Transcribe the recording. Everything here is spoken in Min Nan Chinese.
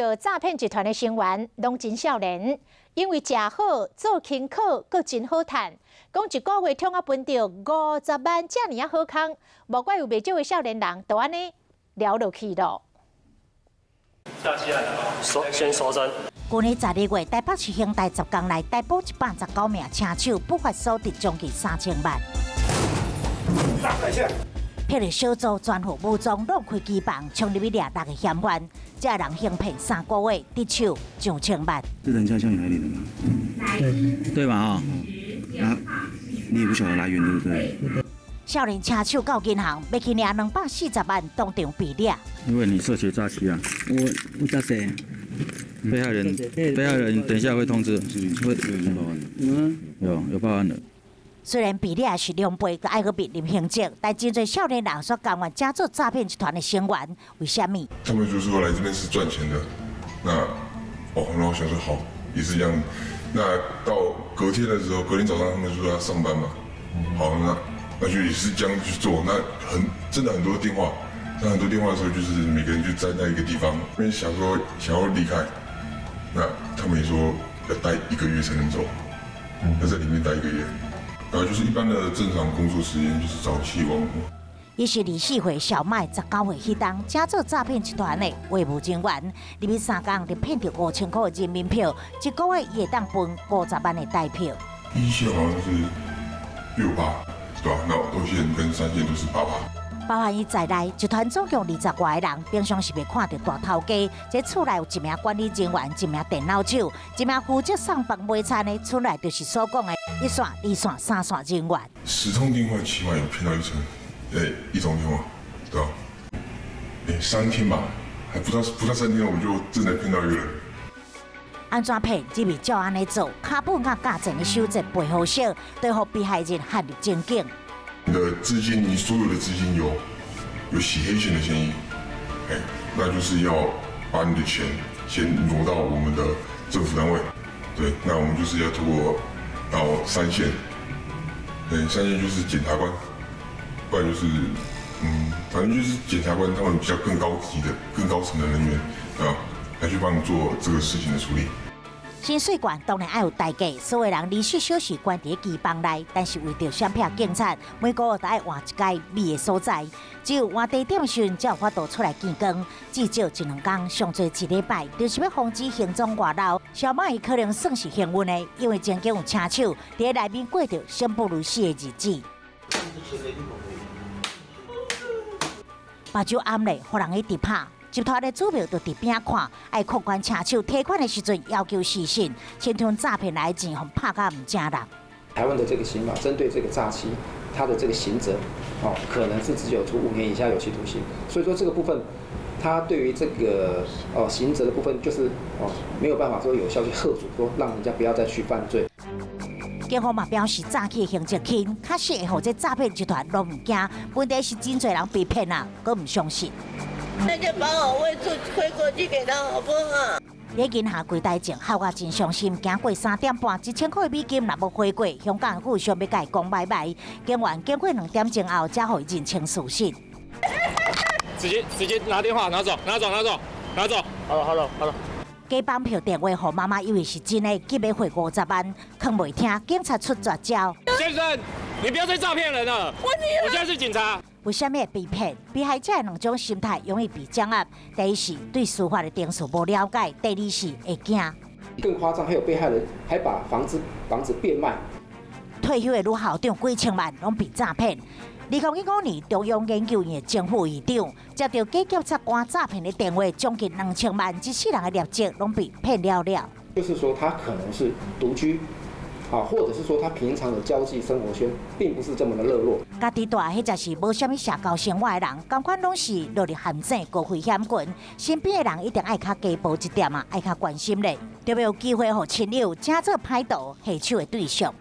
到詐騙集團的成員攏真少年，因為食好做輕巧，閣真好趁。講一個月通啊分著50萬，遮爾仔好康，無怪有袂少的少年人就按呢撩落去囉。搜先搜身。舊年12月，台北市刑大10工內逮捕119名車手，不法所得將近3000萬。霹靂小組全副武裝，攏開機房，衝入去掠六个嫌犯，這人行騙3個月，得手上千萬。是人家叫你來領的嗎？對，對吧？啊，啊，你也不曉得來源，對不對？少年車手到銀行，欲去領240萬，當場被掠。因為你涉嫌詐欺啊！我詐誰？被害人，被害人等一下會通知，會嗯，有報案的。雖然被掠是兩倍，閣愛閣面臨刑責，但真濟少年人煞甘願成做詐騙集團的成員，為啥物？他們就說來這邊是賺錢的，那哦，然後我想說好，也是一樣。那到隔天的時候，隔天早上他們說要上班嘛，好，那就也是這樣去做。那很真的很多電話，那很多電話的時候，就是每個人就站在一個地方，因為想說想要離開，那他們也說要待一個月才能走，要在裡面待一個月。然後就是一般的正常工作時間，就是早七晚五。伊是24歲小麥，19歲彼當，成做詐騙集團的維務人員，入去3工就騙著5000塊人民幣，一個月伊會當分50萬的台票。一線好像是6趴，對吧？那二線跟三線都是8趴。包含伊在內，集團總共20外個人，平常是袂看著大頭家。這厝內有一名管理人員，一名電腦手，一名負責送飯買餐的，厝內就是所講的一線、二線、三線人員。10通電話起碼有騙到一成，一通電話，對吧？3天吧，還不到3天，我就正在騙到一個人。按怎騙？只是照按呢做，跤步佮價錢的守則背好小，都予被害人陷入情境。你的資金，你所有的資金有洗黑錢的嫌疑，那就是要把你的錢先挪到我們的政府單位，對，那我們就是要透過到三線，三線就是檢察官，不然就是，反正就是檢察官他們比較更高級的、更高層的人員，啊，來去幫你做這個事情的處理。薪水懸當然愛有代價，所有人24小時關佇機房內，但是為著閃避警察，每個月都愛換一間秘的所在。只有換地點時，才有法度出來見光。至少一兩工，上濟一禮拜，就是欲防止行蹤外漏。小馬伊可能算是幸運的，因為曾經有車手佇內面過著生不如死的日子。目睭暗咧，予人一直拍。集團的主謀就佇邊仔看，愛控管車手提款的時陣要求視訊，親像詐騙來的錢，予拍甲毋成人。台灣的這個刑法針對這個詐欺，它的這個刑責，哦，可能是只有處5年以下有期徒刑。所以說這個部分，它對於這個哦刑責的部分，就是哦沒有辦法說有效去嚇阻，說讓人家不要再去犯罪。警方嘛表示，詐欺刑責輕，確實會予這詐騙集團攏毋驚。問題是真濟人被騙啊，閣毋相信。那就把我匯出匯過去給他好不好？佇銀行櫃台前，哭甲真傷心。行過3點半，1000塊美金若無匯過，香港富商欲共伊講拜拜。警員經過2點鐘後，才予伊認清事實。直接拿電話拿走，拿走，拿走，拿走。好了，好了，好了。假綁票電話予媽媽以為是真的，急欲匯50萬，囥袂聽，警察出絕招。先生，你不要再詐騙人了。我現在是警察。為啥物會被騙？被害者兩種心態容易被掌握。第一是對司法的程序無了解，第二是會驚。更誇張，還有被害人還把房子變賣。退休的女校長幾千萬攏被詐騙。2015年，中央研究院的正副院長接著假檢察官詐騙的電話，將近2000萬，這世人的業績攏被騙了了。就是說，他可能是獨居。啊，或者是說他平常的交際生活圈並不是這麼的熱絡。家己蹛彼則是無啥物社交生活的人，仝款攏是落入陷阱高危險群。身邊的人一定愛較加薄一點啊，愛較關心咧，特別有機會予親友成做歹徒下手的對象。